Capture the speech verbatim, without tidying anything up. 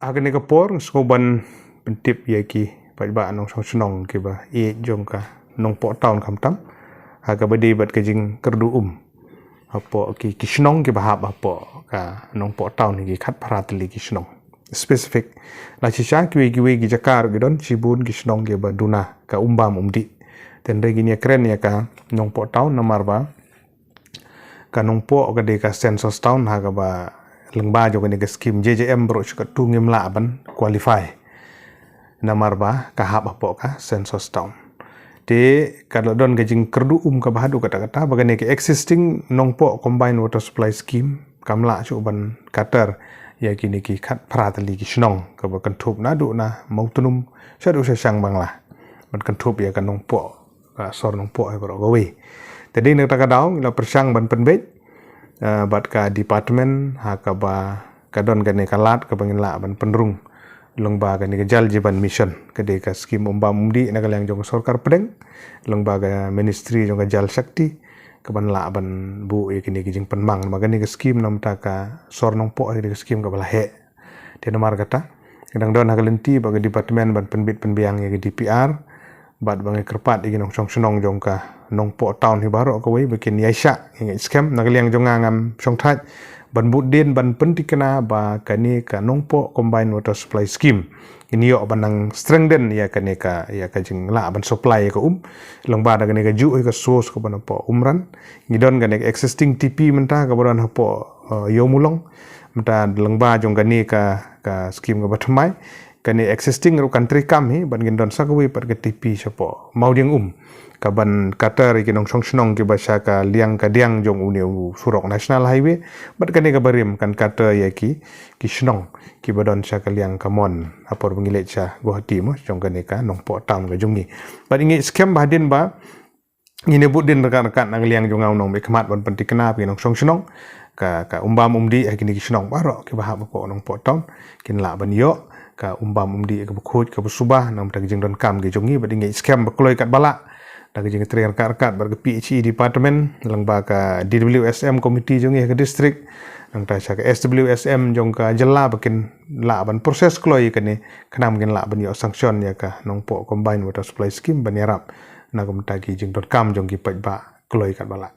Ha kane ka por nga sngew ban pyntip ïa ki paidbah nongshong shnong kiba ïeit jong ka Nongpoh Town khamtam ha kaba dei bad ka jingkyrduh um hapoh ki, ki shnong kiba hap hapoh ka Nongpoh Town, ki khatphra tylli ki shnong specific. La shisha kiwei kiwei ki jaka ruh ki don shibun ki shnong kiba duna ka umbam umdih. Te hynrei ngin ïakren ïa ka Nongpoh Town namar ba ka Nongpoh ka dei ka census town ha kaba lyngba jong kane ka skim J J M baroh shi katto ngim lah ban qualify namar ba ka hap hapoh ka census town. Te ka la don ka jingkyrduh um kaba haduh katta katta ba kane ka existing Nongpoh Combined Water Supply Scheme kam lah shuh ban cater ïa kine ki khatphra tylli ki shnong kaba kynthup naduh na Mawtnum shaduh sha Shangbangla ban kynthup ïa ka Nongpoh, ka sor Nongpoh hi baroh kawei. Te dei na kata ka daw ngi la pyrshang ban pynbeit, eh, bad ka department ha kaba ka don kane ka lad kaba ngin lah ban pynrung lyngba kane ka Jal Jeevan Mission, ka dei ka skim umbam umdih na ka liang jong ka sorkar pdeng lyngba ka ministry jong ka Jal Shakti, kaban lah ban buh ïa kine ki jingpynmang. Namar kane ka skim namar ka sor Nongpoh hi ka dei ka skim kaba la heh. Te namar kata ka dang don ha ka lynti bad ka department ban pynbit pynbiang ïa ka D P R bad ba ngi kyrpad ïa ki nongshong shnong jong ka Nongpoh Town hi baroh kawei ba kin ïaishah, ïa ngi skhem na ka liang jong nga ngam shongthait ban bud dien ban pyntikna ba kane ka Nongpoh Combined Water Supply Scheme ngin ïoh ban nang strengthen ïa kane ka, ïa ka jinglah ban supply ïa ka um lyngba da kane ka juh ïa ka source kaba napoh Umran. Ngi don kane ka existing T P mynta kaba don hapoh, eh, Ïewmawlong. Mynta lyngba jong kane ka, ka skim kaba thymmai, kane existing ruh kan treikam hi bad ngin don sa kawei pat ka T P shapoh Mawdiangum kaban cater ïa ki nongshong shnong kiba sha ka liang ka diang jong une u surok National Highway. Bad kane kaba rim kan cater ïa ki, ki shnong kiba don sha ka liang ka mon ha por ba ngi leit sha Guwahati mo, jong kane ka Nongpoh Town ka jong ngi. Bad ngi skhem ba hadien ba ngin ïa bud dien ryngkat ryngkat na ka liang jong nga u nongmihkhmat ban pyntikna ïa ki nongshong shnong, ka, ka umbam umdih ha kine ki shnong baroh kiba hap hapoh Nongpoh Town kin lah ban ïoh ka umbam umdih kaba khuid kaba suba namar ka jingdonkam ka jong ngi. Bad ngi skhem ba kloi katba lah da ka jingtrei ryngkat ryngkat bad ka P H E department lyngba ka D W S M committee jong ngi ha ka district, nangta sha ka S W S M jong ka jylla ba kin lah ban process kloi kane khnang kin lah ban ïoh sanction ïa ka Nongpoh Combined Water Supply Scheme ban ïarap na ka bynta ki jingdonkam jong ki paidbah kloi katba lah.